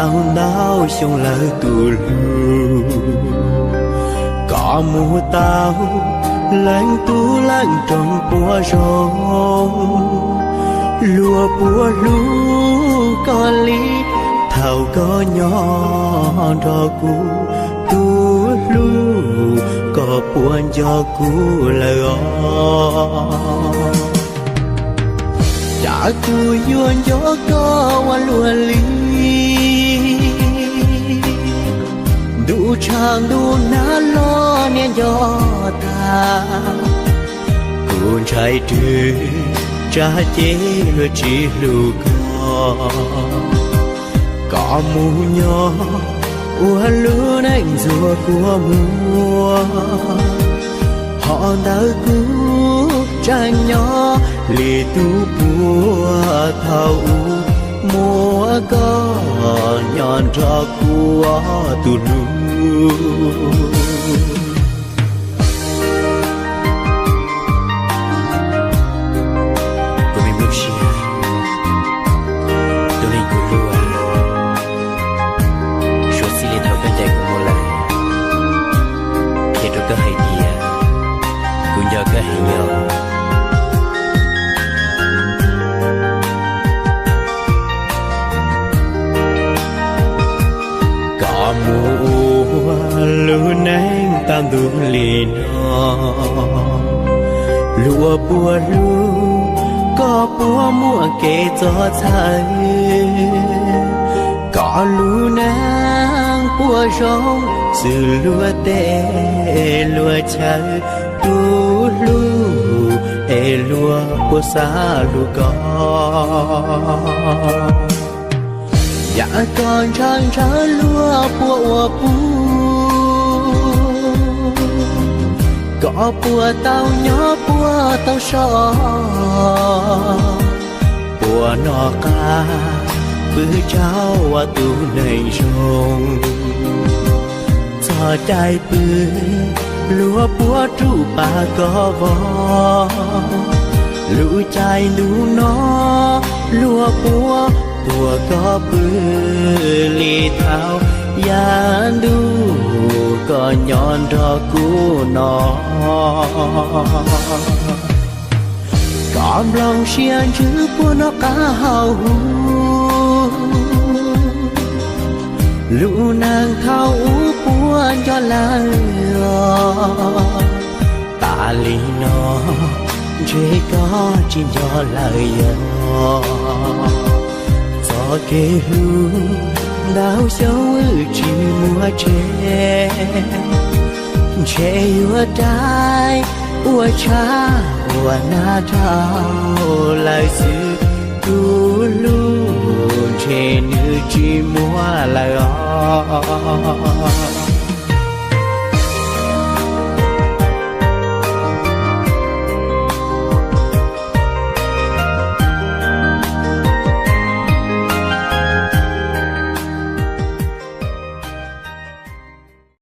Ntau xyoo lawm tus hlub, koj mus tau leej tub leej rooj puas zoo, luag puas hlub koj li thaum koj nyob nrog kuv. Tus hlub, koj puas nco kuv lawm os? Cas kuv yuav nco koj ua luaj li, ntuj tshav ntuj nag los niam nco tag. Kuv ntshai rwg tsam ces luag tsis hlub koj, koj mus nyob ua lub neej ntxuag kua muag. Hos ntawm kuv tseem nyob li tus puag thaum ub, muaj koj nyob nrog kuv tus hlub. Kuv me Nplooj Siab, tus neeg kuv hlub, suav txij li thaum koj ncaim kuv mus lawm, qhia rau koj hais tias kuv nco koj heev os. Koj mus ua lub neej tau ntuj li no, luag puas hlub koj, puas muaj kev txom txhawj, koj lub neej puas zoo xws luag tej luag chaw. Tus hlub, es luag puas xav hlub koj? Yam koj ntshaw ntshaw luag puas ua pub, koj puas tau nyob puas tau so, puas noj qab pw tsaug ua tus neeg zoo. Txog caij pw luag puas rub pab koj vog, lub caij ntuj no luag puas tuag koj pw li thaum yav ntuj koj nyob nrog kuv no. Koj nplooj siab ntsws puas noj qab haus huv, lub neej thaum ub puas nco lawm os. Tas li no ntshe koj tsis nco lawm yog, txoj kev hlub ntau xyoo wb tsis muaj tseg, ntshe yuav dai ua tshab ua nag dhau lawm xwb. Tus hlub ntshe nws tsis muaj lawm os.